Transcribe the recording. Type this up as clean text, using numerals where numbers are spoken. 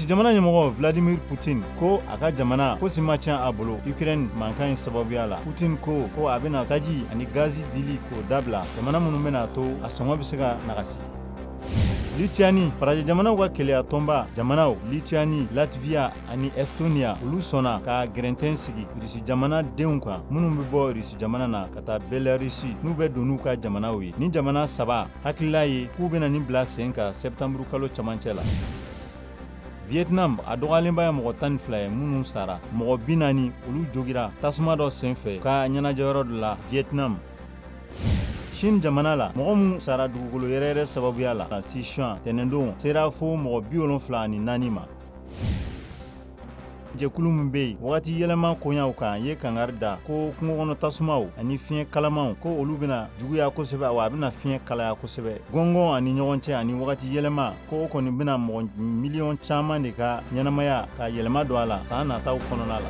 Irisi jamana ɲɛmɔgɔ Vladimir Putin ko a ka jamana fosi ma tiɲɛ a bolo Ukraine mankan in sababuya la. Putin ko ko a bɛna taji ani gazi dili k'o dabila jamana minnu bɛna to a sɔngɔ bɛ se ka nagasi. Lituanie, farajɛ jamanaw ka kelenya tɔnba jamanaw Lituanie, Latvia ani Estonia, olu sɔnna ka gɛrɛntɛn sigi Irisi jamana denw kan minnu bɛ bɔ Irisi jamana na ka taa Belarus n'u bɛ don n'u ka jamanaw ye. Nin jamana saba hakilila ye k'u bɛna nin bila sen kan septembre kalo camancɛ la. Vietnam, a dɔgɔyalenba ye mɔgɔ 12 ye minnu sara, mɔgɔ 40 olu jogira tasuma dɔ senfɛ ka ɲɛnajɛyɔrɔ dɔ la Vietnam. Chine jamana la, mɔgɔ minnu sara dugukolo yɛrɛyɛrɛ sababuya la Sichuan tɛnɛndon sera fo mɔgɔ 74 ma. Jɛkulu min bɛ yen wagati yɛlɛma koɲaw kan ye kangari da ko kungokɔnɔ tasumaw ani fiɲɛ kalamanw ko olu bɛna juguya kosɛbɛ, wa a bɛna fiɲɛ kalaya kosɛbɛ gɔngɔn ani ɲɔgɔn cɛ ani wagati yɛlɛma ko o kɔni bɛna mɔgɔ miliyɔn caman de ka ɲɛnamaya ka yɛlɛma don a la san nataw kɔnɔna la.